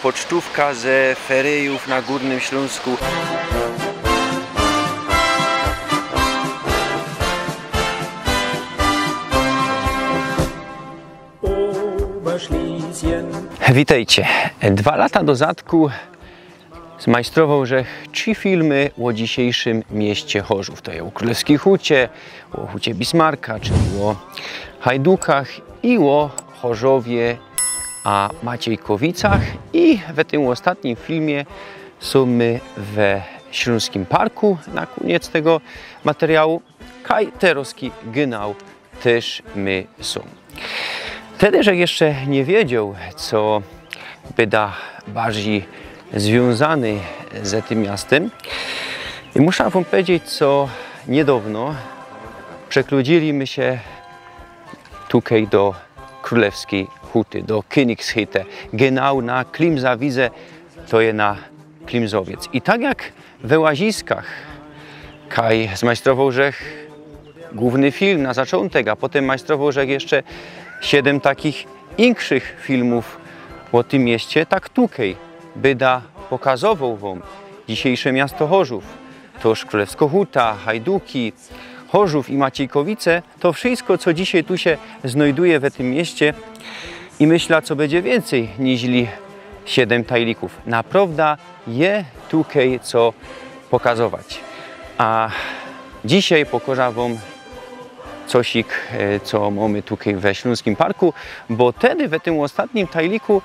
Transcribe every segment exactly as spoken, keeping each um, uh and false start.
Pocztówka ze feryjōw na Gōrnym Ślōnsku. Witejcie. Dwa lata do zadku zmajstrowoł żech trzi filmy ô dzisiejszym mieście Chorzōw. To je ô Krōlewskij Hucie, ô Hucie Bismarka, czyli ô Hajdukach i ô Chorzowie a Maciejkowicach. I w tym ôstatnim filmie sōm my we Ślōnskim Parku na kōniec tego materiału. Kaj terŏzki gynał tyż my sōm. Tedy żech jeszcze niy wiedzioł, co byda bardzij zwiōnzany ze tym miastym. I muszã wōm powiedzieć, co niydŏwno przekludzili my sie tukej do Krōlewskij Huty, do Kynigshütte. Genau na Klimsa Wise, to je na Klimsowiec. I tak jak we Łaziskach, kaj zmajstrowoł żech głōwny film na zaczōntek, a potym majstrowoł żech jeszcze siedym takich inkszych filmōw ô tym mieście, tak tukej byda pokazowoł wōm dzisiejsze miasto Chorzōw, toż Krōlewskŏ Huta, Hajduki, Chorzōw i Maciejkowice, to wszysko, co dzisiej tu sie znojduje we tym mieście. I myślã, co bydzie wiyncyj niźli siedym tajlikōw. Naprŏwda je tukej co pokazować. A dzisiej pokŏżã wōm cosik, e, co mōmy tukej we Ślōnskim Parku, bo tedy we tym ôstatnim tajliku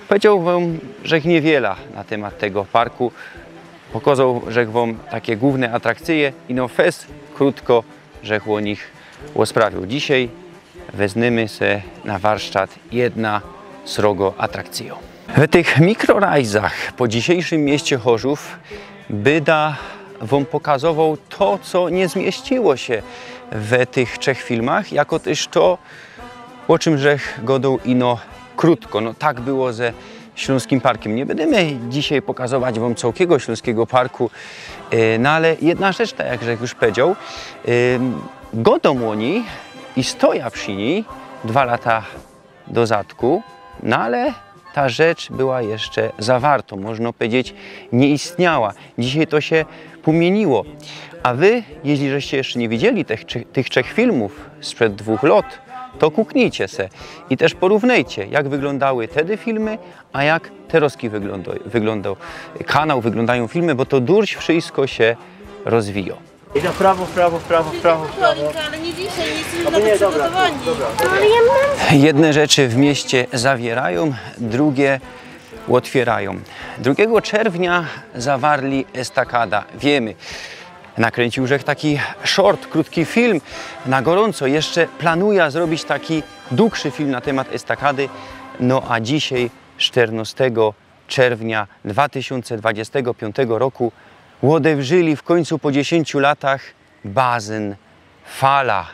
powiedzioł wōm żech niywiela na tymat tego parku. Pokazoł żech wōm take głōwne atrakcyje, ino fest krōtko żech ô nich ôsprawioł. Dzisiej weznymy se na warsztat jedna srogo atrakcyjŏ. We tych mikrorajzach po dzisiejszym mieście Chorzōw byda wōm pokazowoł to, co niy zmieściło sie we tych trzech filmach, jako tyż to, ô czym żech gŏdoł ino krōtko. No tak było ze Ślōnskim Parkym. Niy bydymy dzisiej pokazować wōm cołkigo Ślōnskigo Parku, e, no ale jedna rzecz, tak jak żech już powiedzioł, e, gŏdōm ô nij i stojã przi nij dwa lata do zadku, no ale ta rzecz była jeszcze zawartŏ, możno powiedzieć, niy istniała. Dzisiej to sie pōmiyniło. A wy, jeźli żeście jeszcze niy widzieli tych, trzech- tych trzech filmōw sprzed dwōch lŏt, to kuknijcie se i tyż porównejcie, jak wyglōndały tedy filmy, a jak terŏzki wyglōndo, wyglōndo kanał, wyglōndajōm filmy, bo to durś wszysko sie rozwijŏ. I na prawo, w prawo, w prawo, w prawo, w prawo. Kolinka, ale nie dzisiaj, nie jesteśmy nawet przygotowani. Dobra, dobra. Jedne rzeczy w mieście zawierają, drugie otwierają. Drugiego czerwnia zawarli estakada. Wiemy. Nakręcił żech taki short, krótki film na gorąco. Jeszcze planuję zrobić taki dłuższy film na temat estakady. No a dzisiaj, czternastego czerwnia dwa tysiące dwudziestego piątego roku, odewrzyli w końcu po dziesięciu latach bazyn Fala,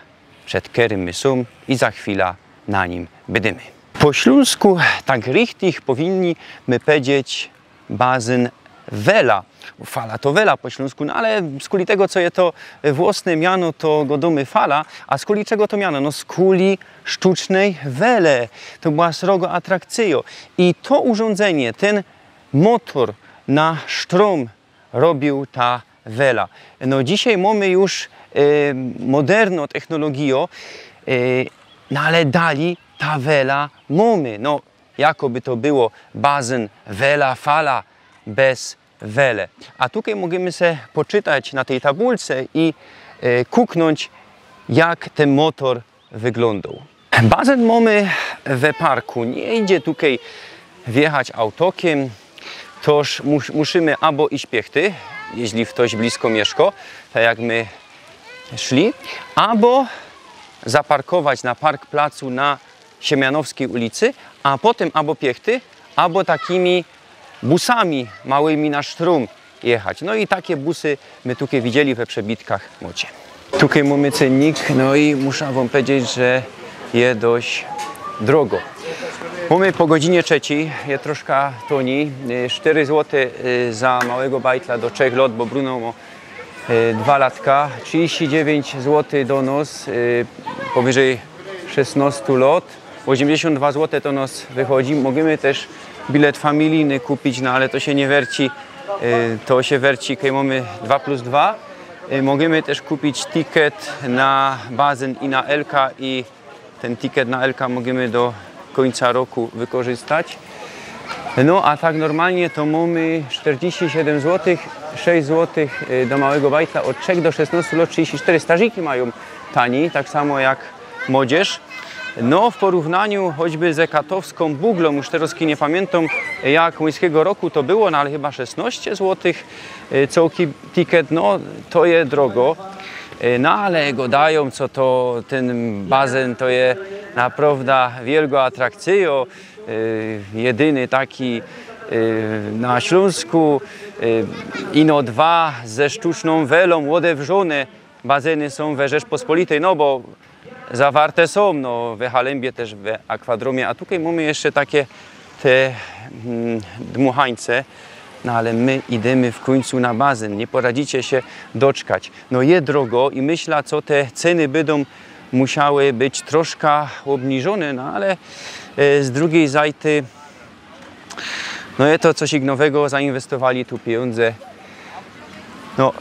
przed kerym my sōm i za chwila na nim bydymy. Po ślōnsku tak richtig powinni my powiedzieć bazyn Wela. Fala to Wela po ślōnsku, no ale skuli tego, co je to włosne miano, to gŏdōmy Fala. A skuli czego to miano? No skuli sztucznej wele. To była srogo atrakcyjŏ. I to urządzenie, ten motor na sztrōm robił ta wela. No dzisiaj mōmy już, e, moderno technologijŏ, e, no ale dali ta wela mōmy. No, jakoby to było bazyn Wela Fala bez wele. A tukej mōżymy se poczytać na tyj tabulce i, e, kuknōńć, jak tyn motor wyglōndŏ. Bazyn mōmy we parku. Niy idzie tukej wjechać autokiym, toż mus-, musimy abo iś piechty, jeźli ftoś blisko miyszkŏ, tak jak my szli, abo zaparkować na parkplacu na Siemianowskij ulicy, a potym abo piechty, abo takimi busami małymi na sztrōm jechać. No i take busy my tukej widzieli we przebitkach mŏcie. Tukej mōmy cynnik, no i muszã wōm powiedzieć, że je dość drogo. Mōmy po godzinie trzecij, je troszka tōnij, y, sztyry złote, y, za małego bajtla do trzech lŏt, bo Bruno mŏ, y, dwa latka, trzidziści dziewiyńć złotych do nos, y, powyżyj szesnŏstu lŏt. Ôziymdziesiōnt dwa złote to nos wychodzi. Mōżymy tyż bilet familijny kupić, no ale to sie niy werci. Y, to sie werci, kej mōmy dwa plus dwa. Y, możymy tyż kupić tiket na bazyn i na Elka i tyn tiket na Elka możymy do kōńca roku wykorzystać. No a tak normalnie to mōmy sztyrdziści siedym złotych, sześć złotych, y, do Małego Bajtla ôd trzech do szesnŏstu lŏt trzidziści sztyry. Starziki majōm tani, tak samo jak młodzież. No, w porównaniu choćby ze katowską Buglą, już teroz niy pamiętōm, jak łyńskigo roku to było, no ale chyba szesnŏście złotych, y, cołki tiket, no, to je drogo. Y, no, ale godajōm, co to, tyn bazyn to je naprŏwdã wielgŏ atrakcyjŏ, y, jedyny taki, y, na Ślōnsku, y, ino dwa ze sztōcznōm welōm ôdewrzōne bazyny sōm we Rzeczpospolitej, no bo zawarte sōm, no, we Halembie tyż, we Akwadrōmie, a tukej mōmy jeszcze take te, mm, dmuchańce, no ale my idymy w kōńcu na bazyn, niy poradzicie sie doczkać. No je drogo i myśla, co te cyny bydōm musiały być troszka ôbniżōne, no ale, e, z drugij zajty, no je to coś nowego, zainwestowali tu pijōndze. No,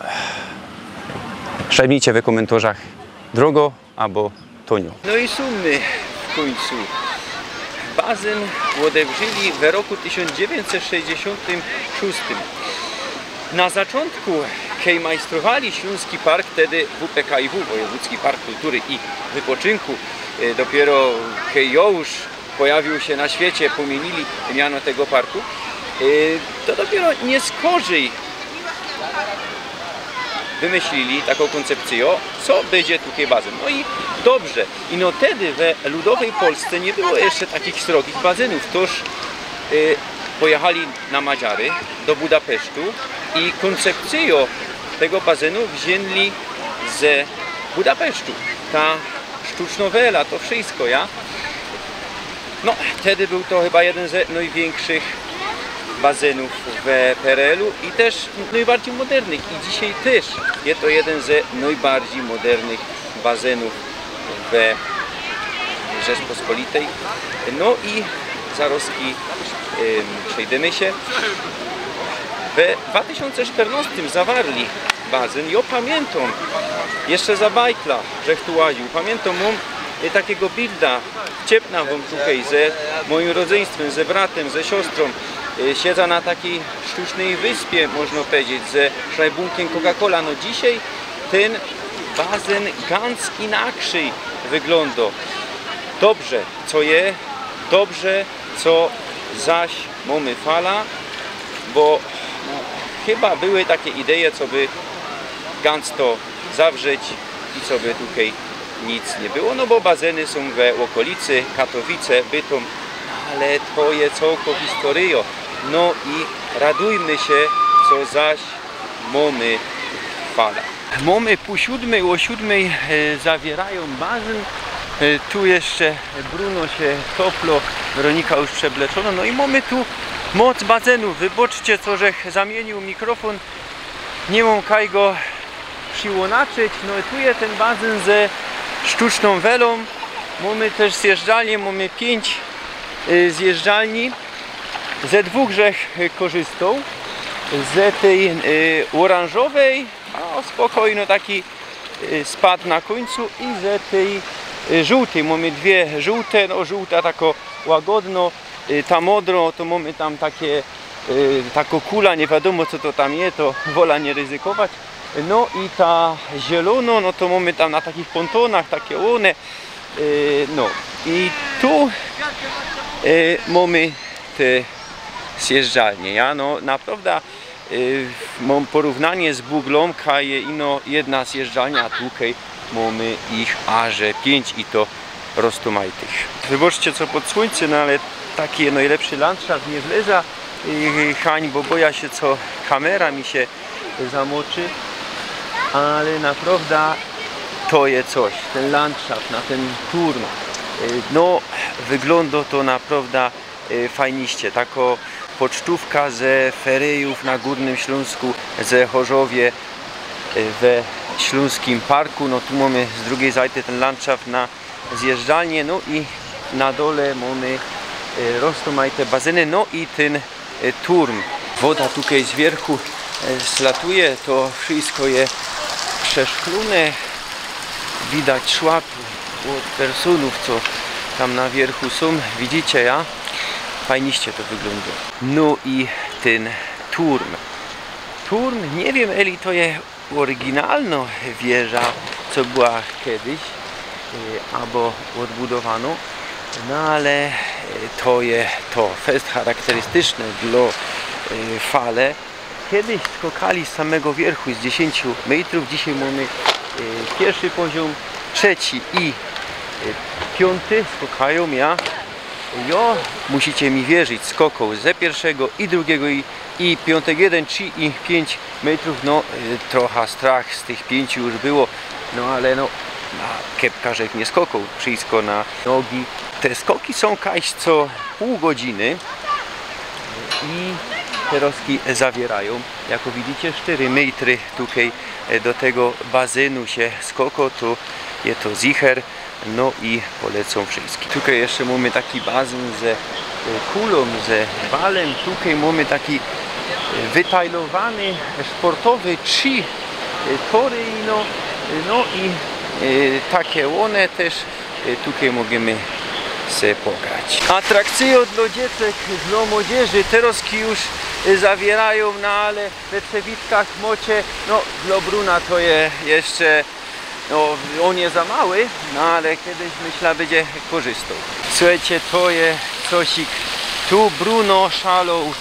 szepnijcie we kōmyntorzach, drogo abo tōnio. No i sōm my w kōńcu. Bazyn ôdewrzyli we roku tysiōnc dziewiyńćset sześćdziesiōntym szōstym. Na zaczōntku, kej majstrowali Ślōnski Park, tedy W P K I W, Wojewōdzki Park Kultury i Wypoczynku, e, dopiyro kej już pojawiōł sie na świecie, pōmiyniōli miano tego parku, e, to dopiyro niyskorzij wymyślili takõ kōncepcyjõ, co bydzie tukej bazyn. No i dobrze. Ino tedy we ludowej Polsce niy było jeszcze takich srogich bazynōw. Tōż, e, pojechali na Madziary, do Budapesztu i kōncepcyjõ tego bazynu wziyni ze Budapesztu. Ta sztōcznŏ wela, to wszysko, ja? No, tedy bōł to chyba jedyn ze nojwiynkszych bazynōw we P R L-u i tyż nojbardzij modernych. I dzisiej tyż je to jedyn ze nojbardzij modernych bazynōw we Rzeczpospolitej. No i zarozki, ym, przejdymy sie. We dwa tysiōnce sztyrnŏstym zawarli bazyn. Jŏ pamiyntōm, jeszcze za bajtla, żech tu łaziōł. Pamiyntōm, mōm, y, takigo bilda, wciepnã wōm tukej, ze mojim rodzyństwym, ze bratym, ze siostrōm. Y, siedzã na takij sztōcznyj wyspie, można powiedzieć, ze szlajbōnkym Coca-Cola. No dzisiej tyn bazyn gans inakrzyj wyglōndo. Dobrze, co je, dobrze, co zaś mōmy fala, bo, no, chyba były take ideje, coby gans to zawrzeć i coby tukej nic niy było, no bo bazyny sōm we ôkolicy, Katowice, Bytōm, ale to je cołko historyjŏ. No i radujmy sie, co zaś mōmy fala. Mōmy pōł siōdmyj, ô siōdmyj, e, zawiyrają bazyn. E, tu jeszcze Bruno sie toplŏ, Weronika już przebleczōno. No i mōmy tu moc bazynu. Wybaczcie, co żech zamiyniōł mikrofōn. Niy mōm kaj go prziłōnaczyć. No i tu je tyn bazyn ze sztōcznōm welōm. Mōmy tyż zjeżdżalnie, mōmy piyńć, y, zjeżdżalni. Ze dwōch żech, y, korzystoł. Ze tyj, y, ôranżowyj, a spokojno taki, y, spad na kōńcu, i ze tyj, y, żōłtyj. Mōmy dwie żōłte, no, żōłta tako łagodno, y, ta modro, to mōmy tam take, y, tako kula, niy wiadōmo, co to tam je, to wola niy ryzykować. No i ta zielōno, no to mōmy tam na takich pōntōnach, take ône. Y, no i tu, y, mōmy te zjeżdżalnie. Ja, no, naprŏwdã, y, mōm pōrōwnanie z Buglōm, kaj je ino jedna zjeżdżalnia, a tukej mōmy ich aże piyńć, i to roztōmajtych. Wybaczcie, co pod słōńce, no ale taki je nojlepszy landszaft, niy wlezã, y, hań, bo bojã sie, co kamera mi sie zamoczy, ale naprŏwdã to je coś, tyn landszaft na tyn turn. Y, no, wyglōndo to naprŏwdã, y, fajniście. Tako pocztōwka ze feryjōw na Gōrnym Ślōnsku, ze Chorzowie, y, we Ślōnskim Parku. No tu mōmy z drugij zajty tyn landszaft na zjeżdżalnie, no i na dole mōmy e, rostōm aj te bazyny, no i tyn, e, turm. Woda tukej z wierzchu, e, slatuje, to wszystko je przeszklōne. Widać szłapy ôd personōw, co tam na wierzchu sōm. Widzicie, ja? Fajniście to wyglōndŏ. No i tyn turm. Turm, niy wiym, eli to je ôryginalnŏ wieża, co była kedyś, e, abo ôdbudowanŏ, no ale, e, to je to fest charakterystyczne dlŏ, e, Fale. Kedyś skokali z samego wierzchu, z dziesiyńciu mejtrōw, dzisiej mōmy, e, piyrszy poziōm, trzeci i, e, piōnty skokajōm, ja. Jo, musicie mi wierzić, skokał ze piyrszego i drugigo i, i piōntek jedyn, trzi i piyńć mejtrōw, no, e, trocha strach z tych piyńciu już było, no ale no, na kepkarzek niy skokał, wszystko na nogi. Te skoki sōm kaś co pōł godziny i te roski zawiyrajōm. Jako widzicie, sztyry mejtry tukej, e, do tego bazynu sie skokŏ, to je to zicher. No i polecōm wszystkim. Tukej jeszcze mōmy taki bazyn ze, e, kulōm, ze balym. Tukej mōmy taki, e, wytajlowany, sportowy, trzi, e, tory, no, e, no i, e, take ône tyż, e, tukej możymy se pograć. Atrakcyjŏ dlŏ dziecek, dlŏ młodzieży, te roski już, e, zawiyrajōm, no ale we przebitkach mocie, no, dlŏ Bruna to je jeszcze No, ôn je za mały, no ale kedyś, myśla, bydzie korzystał. Suchejcie, to je cosik. Tu Bruno szaloł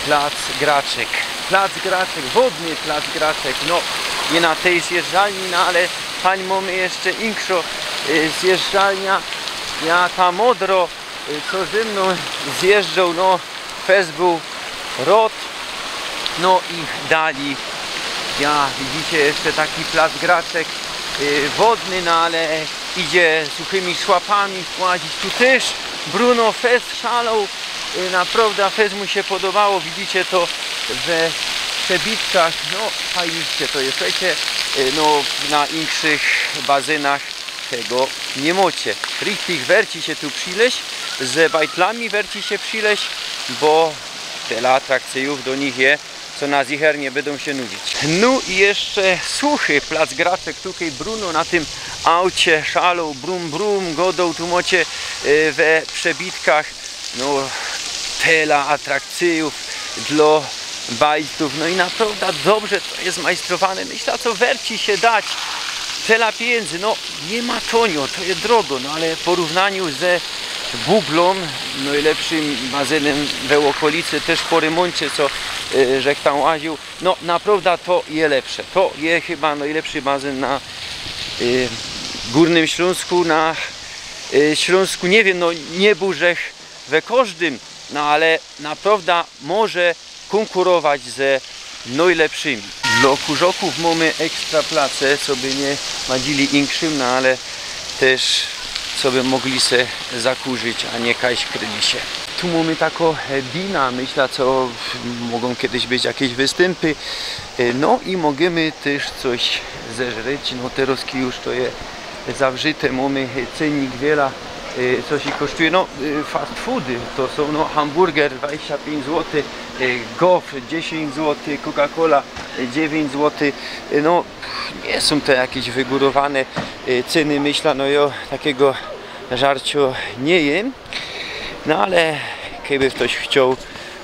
plac graczek. Plac graczek, wodny plac graczek. No, niy na tyj zjeżdżalni, no ale tań mōmy jeszcze inkszŏ, y, zjeżdżalnia. Ja ta modro, y, co ze mnōm zjeżdżoł, no, Facebook, Rod. No i dali, ja, widzicie, jeszcze taki plac graczek, y, wodny, no ale idzie suchymi szłapami łazić. Tu tyż Bruno fest szaloł, y, naprŏwdã fest mu sie podobało. Widzicie to we przebitkach. No, fajniście to je, suchejcie, y, no, na inkszych bazynach tego niy mocie. Richtig werci sie tu przileź, ze bajtlami werci sie przileź, bo tela atrakcyjōw do nich je, co na zicher niy bydōm sie nudzić. No i jeszcze suchy plac graczek, tukej Bruno na tym aucie szaloł, brum brum, godoł, tu mocie, y, we przebitkach. No, tela atrakcyjōw dlŏ bajtlōw, no i naprŏwdã dobrze to je zmajstrowane. Myśla, co werci sie dać tela pijynzy, no, niy ma tōnio, to je drogo, no ale w porównaniu ze Buglōm, nojlepszym bazynym we ôkolicy, tyż po rymōncie, co, y, żech tam łaziōł, no, naprŏwdã to je lepsze. To je chyba nojlepszy bazyn na, y, Gōrnym Ślōnsku, na, y, Ślōnsku, niy wiym, no, niy bōł żech we kożdym, no ale naprŏwdã może kōnkōrować ze nojlepszymi. Dlŏ kurzŏkōw mōmy ekstra place, co by niy wadzili inkszym, no ale tyż, co by mogli se zakurzyć, a niy kaś kryli sie. Tu mōmy takŏ, e, bina, myśla, co mogōm kedyś być jakeś wystympy. E, no i możymy tyż coś zeżreć, no te roski już to je zawżyte, mōmy, e, cennik wiela, e, co sie kosztuje, no, e, fast foody to sōm, no, hamburger dwadzieścia pięć złotych, e, gofr dziesięć złotych, Coca-Cola, e, dziewięć złotych, e, no, niy sōm to jakeś wygōrowane, e, ceny, myśla, no jo, takigo żarcio niy jym, no ale keby ftoś chcioł,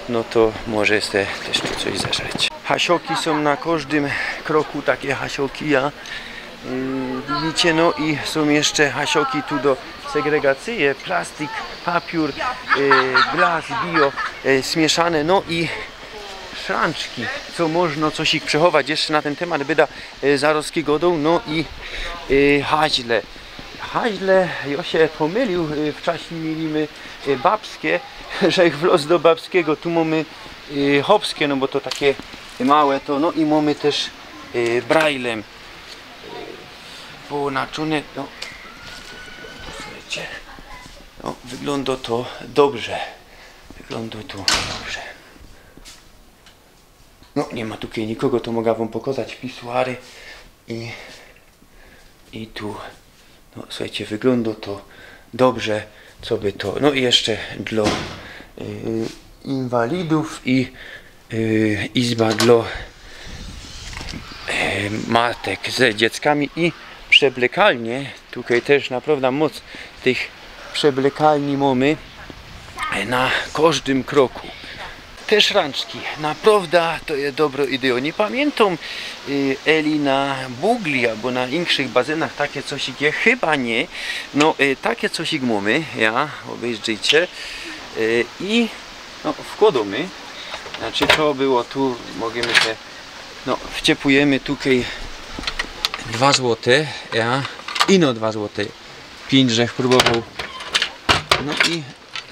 no to może se tyż tu coś zeżreć. Hasioki sōm na kożdym kroku, take hasioki, ja. Yy, widzicie, no i sōm jeszcze hasioki tu do segregacyje, plastik, papiōr, yy, glas, bio, yy, zmiyszane, no i szranczki, co możno coś ich przechować, jeszcze na tyn tymat byda, yy, zarŏzki godoł, no i, yy, haźle. Haźle, jo sie pōmyliōł, yy, wczaśnij mieli my, yy, babskie, żech wlŏz do babskigo, tu mōmy, yy, chopskie, no bo to take małe to, no i mōmy tyż, yy, braille'm. Połōnaczōne, no. Suchejcie. No, wyglōndŏ to dobrze. Wyglōndŏ to dobrze. No, niy ma tukej nikogo, to moga wōm pokŏzać pisuary i, i tu. No, suchejcie, wyglōndŏ to dobrze. Co by to? No i jeszcze dlŏ, e, inwalidōw i, e, izba dlŏ, e, matek ze dzieckami i przeblykalnie. Tukej tyż naprŏwdã moc tych przeblykalni mōmy, e, na kożdym kroku. Te szranczki, naprŏwdã to je dobrŏ idejŏ. Niy pamiyntōm, y, eli na Bugli abo na inkszych bazynach take cosik je, chyba niy. No, y, take cosik mōmy, ja, ôbejrzyjcie. Y, i, no, wkłodōmy. Znaczy, to było tu, możymy se, no, wciepujymy tukej dwa złote, ja, ino dwa złote. Piyńć żech prōbowoł. No i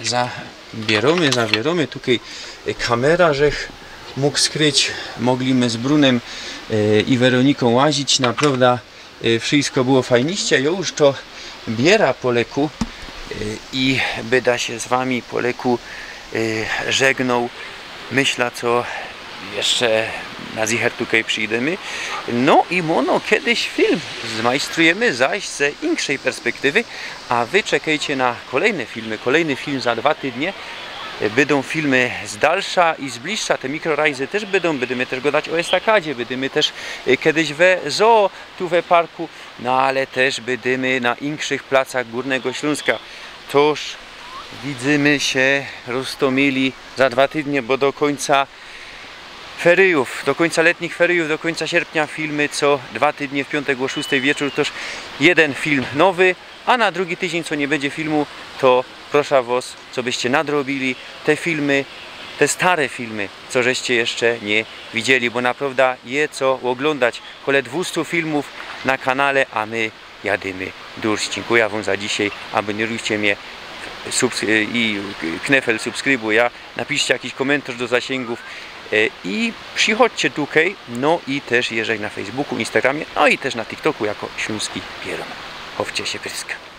zabierōmy, zabierōmy. Tukej, e, kamera żech mōg skryć. Mogliśmy z Brunym, e, i Weronikōm łazić. Naprŏwdã, e, wszysko było fajniście. Jŏ już to biera po leku, e, i byda sie z wami po leku, e, żegnōł. Myślã, co jeszcze na zicher tukej przijdymy. No i może kedyś film zmajstrujymy, zaś ze inkszej perspektywy, a wy czekejcie na kolejne filmy. Kolejny film za dwa tydnie. Bydōm filmy z dalsza i z bliższa, te mikrorajzy tyż bydōm, bydymy tyż gŏdać ô estakadzie, bydymy tyż, e, kedyś we zoo, tu we parku, no ale tyż bydymy na inkszych placach Gōrnego Ślōnska. Tōż widzymy sie, roztōmili, za dwa tydnie, bo do kōńca feryjōw, do kōńca letnich feryjōw, do kōńca sierpnia filmy co dwa tydnie w piōntk ô szōstej wieczōr, tōż jedyn film nowy, a na drugi tydziyń, co niy bydzie filmu, to proszã wŏs, co byście nadrobili te filmy, te stare filmy, co żeście jeszcze niy widzieli, bo naprŏwdã je co ôglōndać. Kole dwustu filmōw na kanale, a my jadymy durś. Dziynkuja wōm za dzisiej. Abōnyrujcie mie, subs-, i knefel subskrybujã. Napiszcie jakiś kōmyntorz do zasyngōw, e, i przichdźcie tukej, no i tyż jeżech na Facebooku, Instagramie, no i tyż na TikToku jako Ślōnski Pierōn. Chowcie sie, pyrsk.